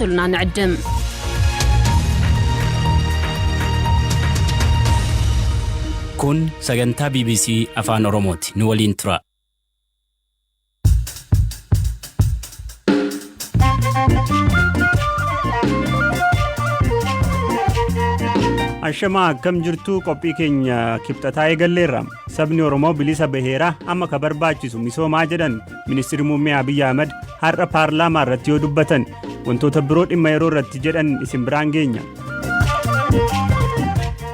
ክትከታተሉና ንዕድም። Kun sagantaa BBC Afaan Oromooti. Nu waliin tura. Ashamaa, akkam jirtu? Qophii keenya Kibxataa eegalleerra. Sabni Oromoo bilisa baheera, amma ka barbaachisu misoomaa jedhan Ministeerri Muummee Abiyyi Ahmad har'a paarlaamaa irratti yoo dubbatan. Wantoota biroo dhimma yeroo irratti jedhan isin biraan geenya.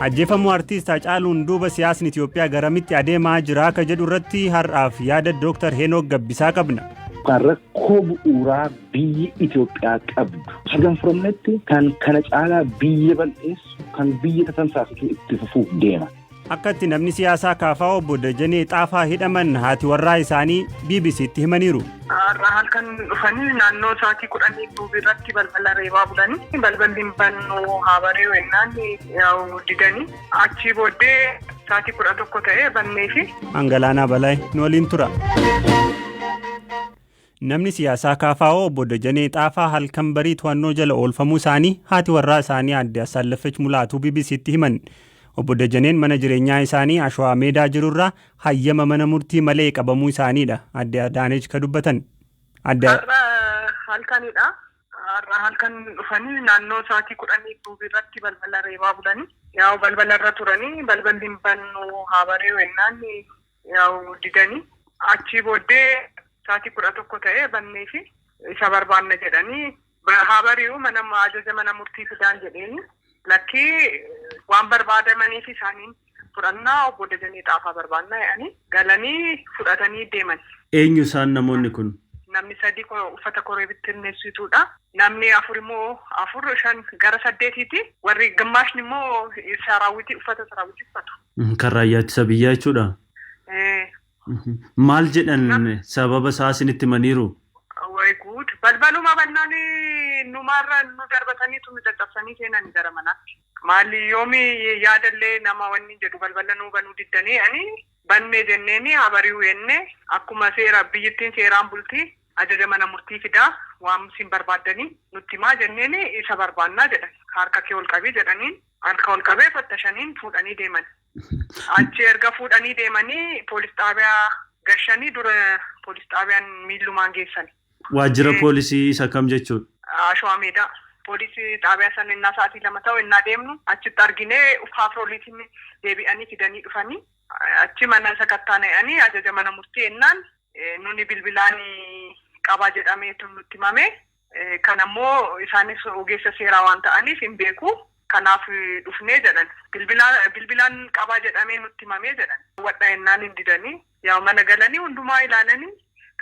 Ajjeefamuu artiist Hacaaluun duuba siyaasni Itoophiyaa garamitti adeemaa jira ka jedhu irratti har'aaf yaada Dooktar Henook Gabbisaa qabna. Kan rakkoo bu'uuraa biyyi Itoophiyaa qabdu hagam furamnetti kan kana caalaa biyya bal'eessu, kan biyya tatamsaasutu itti fufuuf deema. Akka itti namni siyaasaa KFO obbo Dajanee Xaafaa hidhaman haati warraa isaanii BBCtti himaniiru. Har'a halkan dhufanii naannoo sa'aatii 10 duubi irratti balbala reebaa bulanii, balballi hin bannu, haa bari'u jennaan yaa'u didanii, achii booddee sa'aatii 11 ta'ee bannee fi. Angalaanaa Balaay nu waliin tura. Namni siyaasaa KFO obbo Dajanee Xaafaa halkan barii to'annoo jala oolfamuu isaanii haati warraa isaanii aadde Assaallafech Mulaatuu BBCtti himan. Obbo Dajaneen mana jireenyaa isaanii Ashawaa Meedaa jirurraa hayyama mana murtii malee qabamuu isaaniidha aadde Adaaneech ka dubbatan. Adde Har'a halkanidha. Har'a halkan dhufanii naannoo sa'aatii 10 duubi irratti balbala reebaa bulanii, yaa'u balbala irra turanii, balballi hin bannu, haa bari'u jennaan yaa'u didanii, achii booddee sa'aatii 11 ta'ee bannee fi isa barbaanna jedhanii, haa bari'u, mana ajaja mana murtii fidaan jedheeni, lakkii, waan barbaadamaniif isaaniin fudhannaa, obbo Dajanee Xaafaa barbaannaa jedhanii galanii fudhatanii deeman. Eenyu isaan namoonni kun? Namni sadi uffata koree bittinneessituudha. Namni afur immoo, afur, shan, gara saddeetiiti. Warri gimmaashni immoo saraawwitii, uffata saraawwitii uffatu. Kan raayyaa ittisa biyyaa jechuudha. Maal jedhan, sababa isaa isinitti himaniiru? Way guud! Balbaluma bannaan numarra nu darbataniitu nu caccabsanii seenanii gara manaatti. Maali, yoomi yaadallee nama wanni jedhu, balbala nuu banuu diddanii, ani bannee jenneeni, haa bari'u jenne, akkuma seera biyyittiin seeraan bulti, ajaja mana murtii fidaa, waan isin barbaaddanii nutti himaa jenneeni, isa barbaannaa jedhan. Harka kee ol qabii jedhaniin, harka ol qabee fattashaniin fuudhanii deeman. Achi erga fuudhanii deemanii poolis xaabiyaa gashanii, dura poolis xaabiyaan miillumaan geessan. Waajjira poolisii isa kam jechuudha? Ashawaa Meedaa. Poolisii xaabiyaa sana innaa sa'aatii 2 ta'u innaa deemnu achitti arginee, paatrooliitiin deebi'anii fidanii dhufanii, achi mana sakattaana'anii ajaja mana murtii ennaan, nuni bilbilaan qabaa jedhameetu nutti himame. Kan ammoo isaanis ogeessa seeraa waan ta'aniif hin beeku. Kanaaf dhufnee jedhan. Bilbilaan qabaa jedhamee nutti himamee jedhan. Wadha ennaan hin didanii. Yaa mana galanii hundumaa ilaalanii,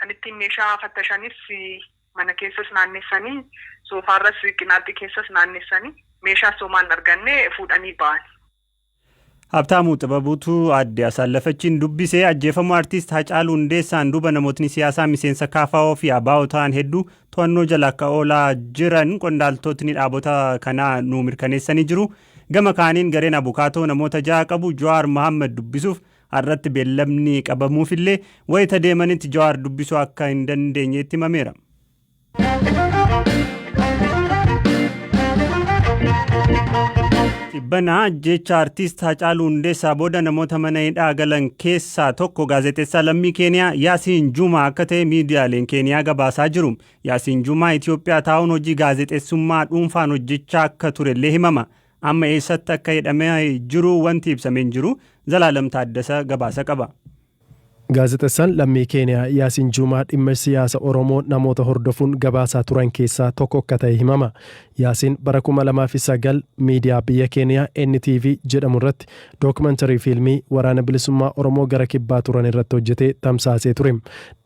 kan ittiin meeshaa fattashanis mana keessas naannessanii, soofaarras qinaaxxii keessas naannessanii, meeshaa somaan arganne fuudhanii ba'an. Habtaamuu Xibabuutu aadde Asaallafachiin dubbisee. Ajjeefamuu artiist Hacaaluu Hundeessaan duuba namootni siyaasaa miseensa KFO fi ABO ta'an hedduu to'annoo jala akka oolaa jiran qondaaltotni dhaabota kanaa nu mirkaneessanii jiru. Gama kaaniin gareen abukaatoo namoota ja'a qabu Jawaar Mohaammed dubbisuuf har'atti beellamni qabamuufillee wayita deemanitti Jawaar dubbisuu akka hin dandeenyetti himameera. Dhibbanaa jecha artiist Hacaaluu Hundeessaa booda namoota mana hidhaa galan keessaa tokko gaazexeessaa lammii Keeniyaa Yaasiin Jumaa akka ta'e miidiyaaleen Keeniyaa gabaasaa jiru. Yaasiin Jumaa Itoophiyaa taa'uun hojii gaazexeessummaa dhuunfaan hojjechaa akka turellee himama. Amma eessatti akka hidhamee jiru wanti ibsamee hin jiru. Zalaalam Taaddasa gabaasa qaba. Gaazexeessaan lammii Keeniyaa Yaasiin Juumaa dhimma siyaasa Oromoo namoota hordofuun gabaasaa turan keessaa tokko akka ta'e himama. Yaasiin bara 2009 miidiyaa biyya Keeniyaa NTV jedhamu irratti dookumantarii fiilmii waraana bilisummaa Oromoo gara kibbaa turan irratti hojjetee tamsaasee ture.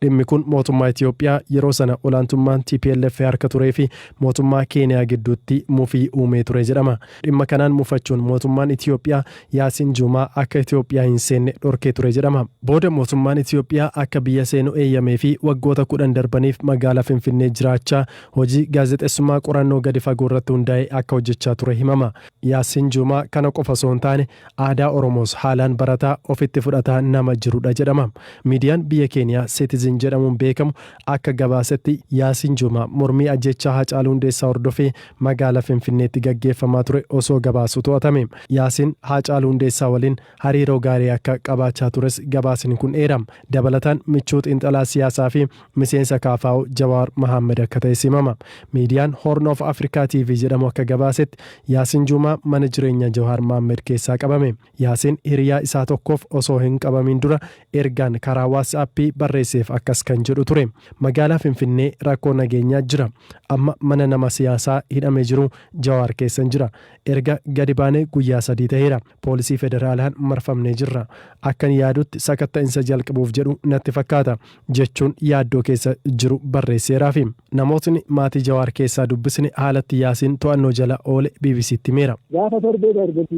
Dhimmi kun mootummaa Itoophiyaa yeroo sana olaantummaan TPLF harka turee fi mootummaa Keeniyaa gidduutti mufii uumee ture jedhama. Dhimma kanaan mufachuun mootummaan Itoophiyaa Yaasiin Juumaa akka Itoophiyaa hin seenne dhorkee ture jedhama. Booda mootummaan Itoophiyaa akka biyya seenu eeyyamee fi waggoota 10 darbaniif magaalaa Finfinnee jiraachaa hojii gaazexeessummaa qorannoo gadi fagoo fagoo irratti hundaa'ee akka hojjechaa ture himama. Yaasiin Juumaa kana qofa osoo hin taane aadaa Oromoos haalaan barataa, ofitti fudhataa nama jirudha jedhama. Miidiyaan biyya Keeniyaa Citizen jedhamuun beekamu akka gabaasetti, Yaasiin Juumaa mormii ajjechaa Haacaaluu Hundeessaa hordofee magaalaa Finfinneetti gaggeeffamaa ture osoo gabaasu to'atame. Yaasiin Haacaaluu Hundeessaa waliin hariiroo gaarii akka qabaachaa tures gabaasni kun eera. Dabalataan michuu xiinxalaa siyaasaa fi miseensa KFO Jawaar Mahammad akka ta'e himama. Miidiyaan Horn of Africa TV jedhamu akka gabaasetti, Yaasiin Juumaa mana jireenya Jawaar Mahammad keessaa qabame. Yaasiin hiriyaa isaa tokkoof osoo hin qabamin dura ergaan karaa WhatsAppii barreesseef akkas kan jedhu ture: "Magaalaa Finfinnee rakkoo nageenyaa jira. Amma mana nama siyaasaa hidhamee jiru Jawaar keessan jira. Erga gadi baanee guyyaa 3 ta'eera. Poolisii federaalaan marfamnee jirra. Akkan yaadutti sakatta'insa jalqabuuf jedhu natti fakkaata" jechuun yaaddoo keessa jiru barreesseeraafi. Namootni maatii Jawaar keessaa dubbisni haalatti Yaasiin to'annoo jala oole BBCtti himeera. Gaafa torbee darbetti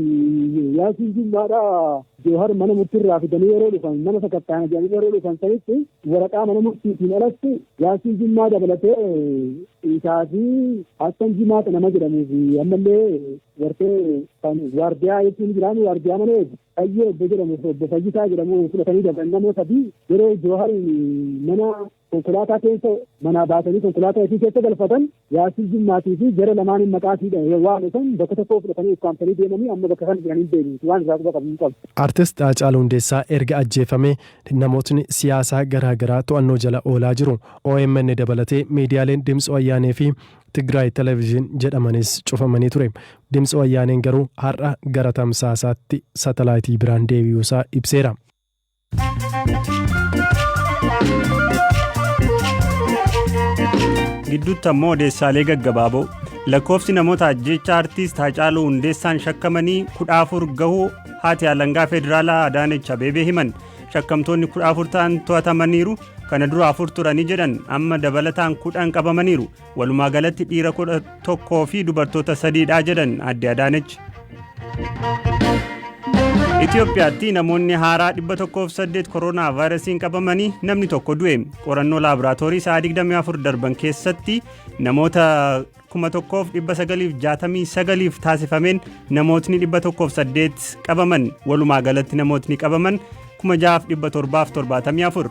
Yaasiin Jummaadhaa Joohar mana murtiirraa fidanii yeroo dhufan, mana sakatta'an jedhanii yeroo dhufan sanitti, waraqaa mana murtiitiin alatti Yaasiin Jummaa dabalatee isaa fi Hassan Jimaata nama jedhamuu fi ammallee wartee kan waardiyaa jechuun jiraan, waardiyaa mana eegu Fayyee obbo jedhamu, obbo Fayyisaa jedhamu fudhatanii darban. Namoota sadii yeroo Joohar mana konkolaataa keessa manaa baasanii konkolaataa isii keessa galfatan, Yaasiin Jummaatii fi jara lamaan maqaa isii waame san bakka tokko fudhatanii ukkaamsanii deemanii amma bakka kana jiranii deemu waan irraa quba qabu qabu. Artist Haacaaluu Hundeessaa erga ajjeefamee namootni siyaasaa garaa garaa to'annoo jala oolaa jiru. OMN dabalatee miidiyaaleen Dimtsi Wayyaanee fi Tigraay Television jedhamanis cufamanii ture. Dimtsi Wayyaaneen garuu har'a gara tamsaasaatti satalaayitii biraan deebi'uusaa ibseera. Gidduutti ammoo odeessaalee gaggabaaboo. Lakkoofsi namoota ajjeechaa artiist Haacaaluu Hundeessaan shakkamanii 14 gahuu haati alangaa federaalaa Adaanech Abeebee himan. Shakkamtoonni 14 ta'an to'atamaniiru. Kana dura afur turanii jedhan, amma dabalataan 10 qabamaniiru. Walumaa galatti dhiira 11 fi dubartoota sadiidha jedhan adde Adaanech. Itoophiyaatti namoonni haaraa 108 koronaa vaayirasiin qabamanii namni tokko du'e. Qorannoo laaboraatoorii sa'a 24 darban keessatti namoota 1969f taasifameen namootni 108 qabaman. Walumaa galatti namootni qabaman 6774.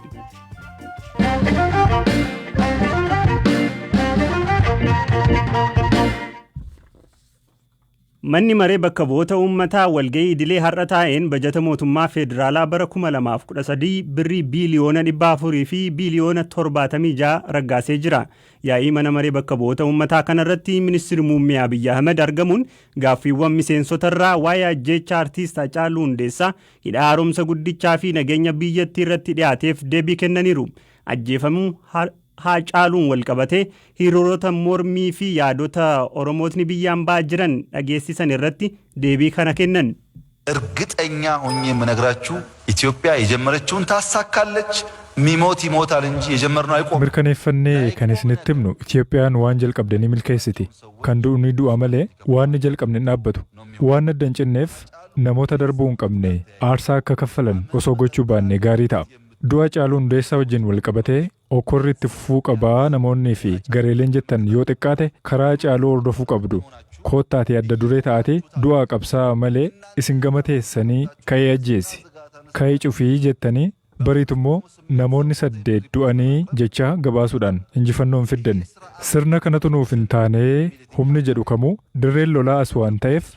Manni maree bakka bu'oota uummataa walga'ii idilee har'a taa'een bajata mootummaa federaalaa bara 2013 birrii biiliyoona 400 fi biiliyoona 76 raggaasee jira. Yaa'ii mana maree bakka bu'oota uummataa kanarratti ministeerri muummee Abiyyi Ahmed argamuun gaaffiiwwan miseensotarraa waa'ee ajjeechaa artiist Haacaaluu Hundeessaa, hidha haaromsa guddichaa fi nageenya biyyattii irratti dhiyaateef deebii kennaniiru. Ajjeefamuu Haacaaluun walqabatee hiriirota mormii fi yaadota Oromootni biyyaan ba'aa jiran dhageessisan irratti deebii kana kennan. እርግጠኛ ሆኜ የምነግራችሁ ኢትዮጵያ የጀመረችውን ታሳካለች። ሚሞት ይሞታል እንጂ የጀመርነው አይቆምም። Mirkaneeffannee kan isinitti himnu, Itoophiyaan waan jalqabde ni milkeessiti. Kan du'u ni du'a malee waan ni jalqabne hin dhaabbatu. Waan adda hin cinneef namoota darbuu hin qabne aarsaa akka kaffalan osoo gochuu baanne gaarii ta'a. Du'a Caaluu Hundeessaa wajjin wal qabatee okkorri itti fufuu qabaa namoonnii fi gareeleen jettan, yoo xiqqaate karaa Caaluu hordofuu qabdu. Koottaatee adda duree taatee du'aa qabsaa malee isin gama teessanii ka'ee ajjeesi, ka'ee cufii jettanii bariitu immoo namoonni saddeet du'anii jecha gabaasuudhaan injifannoo hin fiddanni. Sirna kanatu nuuf hin taanee humni jedhu kamuu dirreen lolaa as waan ta'eef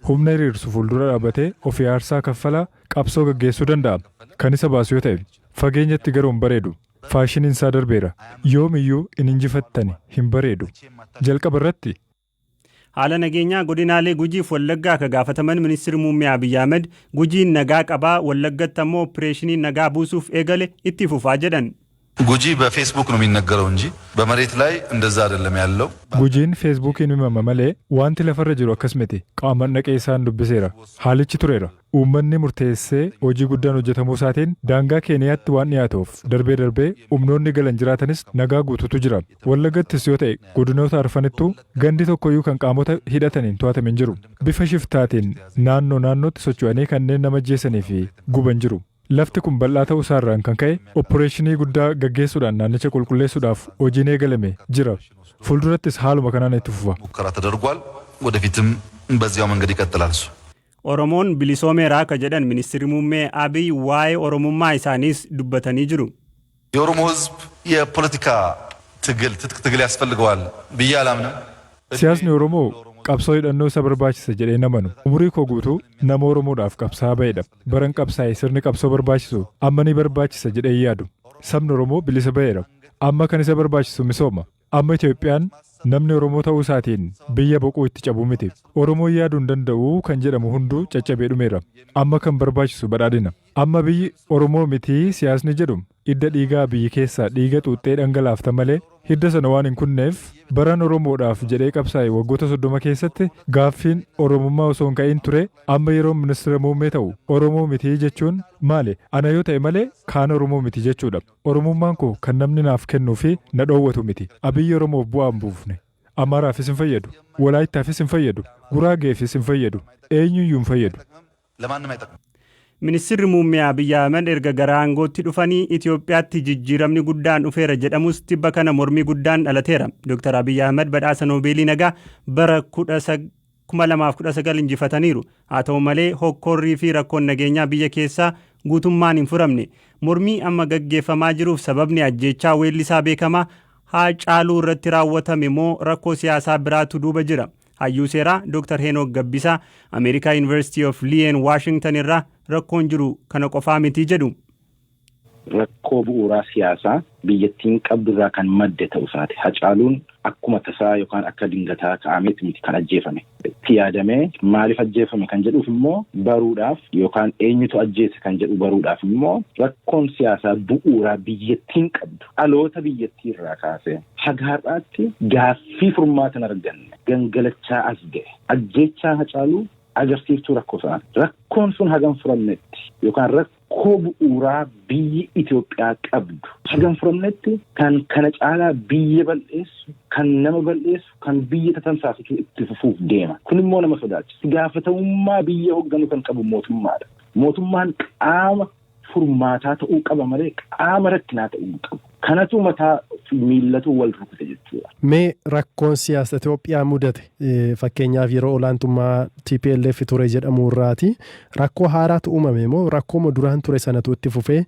humna hiriirsu fuuldura dhaabbatee ofii aarsaa kaffalaa qabsoo gaggeessuu danda'a. Kan isa baasu yoo ta'e, fageenyatti garuu hin bareedu. Faashiniin isaa darbeera. Yoomiyyuu hin injifattani, hin bareedu. Jalqaba irratti Haala nageenyaa godinaalee Gujiif Wallaggaa akka gaafataman ministeerri muummee Abiyyi Ahmed, Gujiin nagaa qabaa, Wallaggatti ammoo opereeshinii nagaa buusuuf eegale itti fufaa jedhan. ጉጂ በፌስቡክ ነው የሚነገረው እንጂ በመሬት ላይ እንደዛ አይደለም ያለው። Gujiin Feesbuukiin himama malee wanti lafarra jiru akkas miti. Qaamaan dhaqee isaan dubbiseera. Haalichi tureera. Uummanni murteessee hojii guddaan hojjetamuu isaatiin daangaa Keeniyaatti waan dhiyaatuuf darbee darbee humnoonni galan jiraatanis nagaa guututu jira. Wallaggattis yoo ta'e godinoota arfanittuu gandi tokkoyyuu kan qaamota hidhataniin to'atame hin jiru. Bifa shiftaatiin naannoo naannootti socho'anii kanneen nama ajjeesanii fi guban jiru. Lafti kun bal'aa ta'uu isaarraan kan ka'e opereeshinii guddaa gaggeessuudhaan naannicha qulqulleessuudhaaf hojiin eegalame jira. Fuuldurattis haaluma kanaan itti fufa. ሙከራ ተደርጓል። ወደፊትም በዚያው መንገድ ይቀጥላል እሱ። Oromoon bilisoomeera ka jedhan Ministeerri Muummee Abiy waa'ee Oromummaa isaaniis dubbatanii jiru. የኦሮሞ ሕዝብ የፖለቲካ ትግል ትጥቅ ትግል ያስፈልገዋል ብዬ አላምንም። Siyaasni Oromoo qabsoo hidhannoo isa barbaachisa jedhee hin amanu. Umurii koo guutuu nama Oromoodhaaf qabsaa'aa ba'edha. Baran qabsaa'e sirni qabsoo barbaachisu amma ni barbaachisa jedhee hin yaadu. Sabni Oromoo bilisa ba'eera. Amma kan isa barbaachisu misooma. Amma Itoophiyaan namni Oromoo ta'uu isaatiin biyya boquu itti cabu miti. Oromoon yaaduu hin danda'u kan jedhamu hunduu caccabee dhumeera. Amma kan barbaachisu badhaadhina. Amma biyyi Oromoo miti siyaasni jedhu hidda dhiigaa biyyi keessaa dhiiga xuuxxee dhangalaafta malee hidda sana waan hin kunneef baran Oromoodhaaf jedhee qabsaa'e waggoota 30 keessatti gaaffiin Oromummaa osoo hin ka'in ture. Amma yeroo ministeera muummee ta'u Oromoo miti jechuun maali? Ana yoo ta'e malee kaan Oromoo miti jechuudha. Oromummaan koo kan namni naaf kennuu fi na dhoowwatu miti. Abiyyi Oromoof bu'aa hin buufne. Amaaraafis hin fayyadu. Walaayittaafis hin fayyadu. Guraageefis hin fayyadu. Eenyuyyuu hin fayyadu. ለማንም አይጠቅምም። Ministeerri Muummee Abiyyi Ahmed erga gara aangootti dhufanii Itoophiyaatti jijjiiramni guddaan dhufeera jedhamus tibba kana mormii guddaan dhalateera. Dr. Abiyyi Ahmed badhaasa Noobeelii nagaa bara 2019 injifataniiru. Haa ta'u malee, hokkorrii fi rakkoon nageenyaa biyya keessaa guutummaan hin furamne. Mormii amma gaggeeffamaa jiruuf sababni ajjeechaa weellisaa beekamaa Haacaaluu irratti raawwatame moo rakkoo siyaasaa biraatu duuba jira? Hayyuu seeraa Dr. Henook Gabbisaa Ameerikaa University of Lee and Washington irraa rakkoon jiru kana qofaa miti jedhu. Rakkoo bu'uuraa siyaasaa biyyattiin qabdurraa kan madde ta'uu isaati. Hacaaluun akkuma tasaa yookaan akka dingataa ka'ameeti miti kan ajjeefame. Itti yaadamee maaliif ajjeefame kan jedhuuf immoo baruudhaaf, yookaan eenyutu ajjeese kan jedhu baruudhaaf immoo, rakkoon siyaasaa bu'uuraa biyyattiin qabdu dhaloota biyyattii irraa kaasee haga har'aatti gaaffii furmaata hin arganne gangalachaa as ga'e. Ajjeechaa Hacaaluu agarsiiftuu rakkoo sanaa. Rakkoon sun hagam furamnetti yookaan rakkoo bu'uuraa biyyi Itoophiyaa qabdu hagam furamnetti kan kana caalaa biyya bal'eessu, kan nama bal'eessu, kan biyya tatamsaasutu itti fufuuf deema. Kun immoo nama sodaachisa. Gaafatamummaa biyya hoogganu kan qabu mootummaadha. Mootummaan qaama furmaataa ta'uu qaba malee qaama rakkinaa ta'uu hin qabu. Kanatu mataa miillatu wal rukute jechuudha. Mee rakkoon siyaasa Itoophiyaa mudate, fakkeenyaaf yeroo olaantummaa TPLF ture jedhamu irraati, rakkoo haaraatu uumame moo rakkooma duraan ture sanatu itti fufee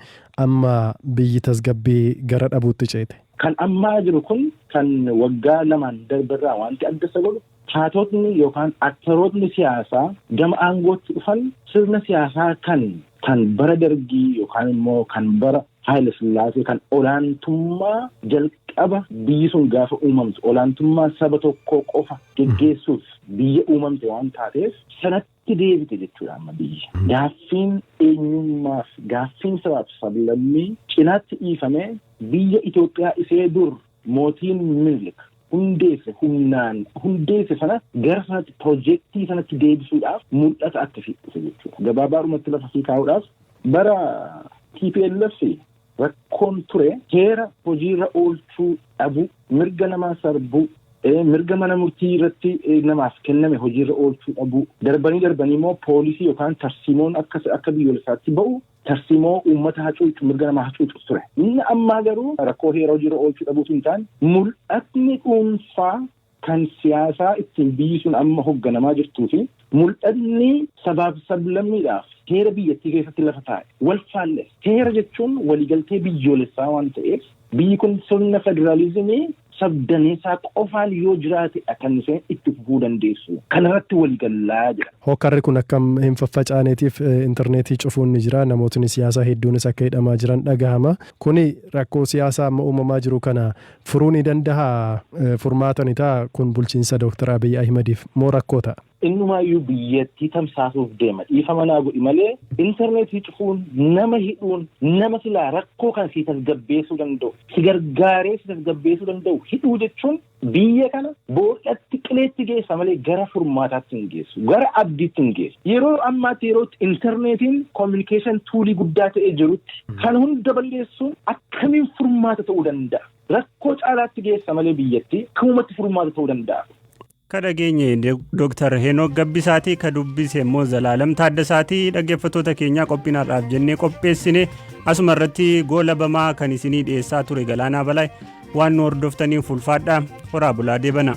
amma biyyi tasgabbii gara dhabuutti ceete? Kan ammaa jiru kun kan waggaa 2n darberraa wanti adda isa godhu, taatotni yookaan aktarootni siyaasaa gama aangootti dhufan sirna siyaasaa kan bara Dargii yookaan immoo kan bara Haayile Sillaasee, kan olaantummaa jalqaba biyyi sun gaafa uumamtu olaantummaa saba tokkoo qofa geggeessuuf biyya uumamte waan taateef sanatti deebite jechuudha amma biyyi. Gaaffiin eenyummaaf gaaffiin sabaaf sablammii cinaatti dhiifamee biyya Itoophiyaa isee dur mootiin Minilik hundeesse, humnaan hundeesse sana, gara sanatti, piroojeektii sanatti deebisuudhaaf mul'ata akkasii dhufe jechuudha. Gabaabaadhumatti lafa sii kaa'uudhaaf, bara TPLF rakkoon ture heera hojiirra oolchuu dhabu, mirga namaa sarbuu, mirga mana murtii irratti namaaf kenname hojiirra oolchuu dhabu, darbanii darbanii immoo poolisii yookaan tarsiimoon akka biyyoolessaatti ba'u tarsiimoo uummata hacuucu, mirga namaa hacuucu ture. Inni ammaa garuu rakkoo heera hojiirra oolchuu dhabuutu hin taane, mul'atni dhuunfaa kan siyaasaa ittiin biyyi sun amma hoogganamaa jirtuu fi mul'atni sabaaf sablammiidhaaf heera biyyattii keessatti lafa taa'e wal faallessa. Heera jechuun waliigaltee biyyoolessaa waan ta'eef, biyyi kun sirna federaalizimii sabdaneessaa qofaan yoo jiraatedha kan isheen itti fufuu dandeessu. Kanarratti waliigallaa jira. Hokkarri kun akkam hin faffacaaneetiif intarneetii cufuun ni jira. Namootni siyaasaa hedduunis akka hidhamaa jiran dhagahama. Kuni rakkoo siyaasaa amma uumamaa jiru kana furuu ni danda'a? Furmaata ni ta'a kun bulchiinsa Dooktar Abiy Ahimadiif moo rakkoo ta'a? Innumaayyuu biyyattii tamsaasuuf deema. Dhiifama naa godhi malee, intarneetii cufuun, nama hidhuun, nama silaa rakkoo kan si tasgabbeessuu danda'u, si gargaaree si tasgabbeessuu danda'u hidhuu jechuun biyya kana boollatti qileetti geessa malee gara furmaataatti hin geessu, gara abdiitti hin geessu. Yeroo ammaatti, yeroo intarneetiin communication toolii guddaa ta'ee jirutti, kan hunda balleessuun akkamiin furmaata ta'uu danda'a? Rakkoo caalaatti geessa malee biyyatti kamumatti furmaata ta'uu danda'a? Ka dhageenye Dooktar Henook Gabbisaatii, ka dubbise immoo Zalaalam Taaddasaatii. Dhaggeeffattoota keenyaa, qophiin har'aaf jennee qopheessine asuma irratti goolabamaa. Kan isinii dhiyeessaa ture Galaanaa Balaay. Waan nu hordoftaniif ulfaadhaa, horaa bulaa, deebana.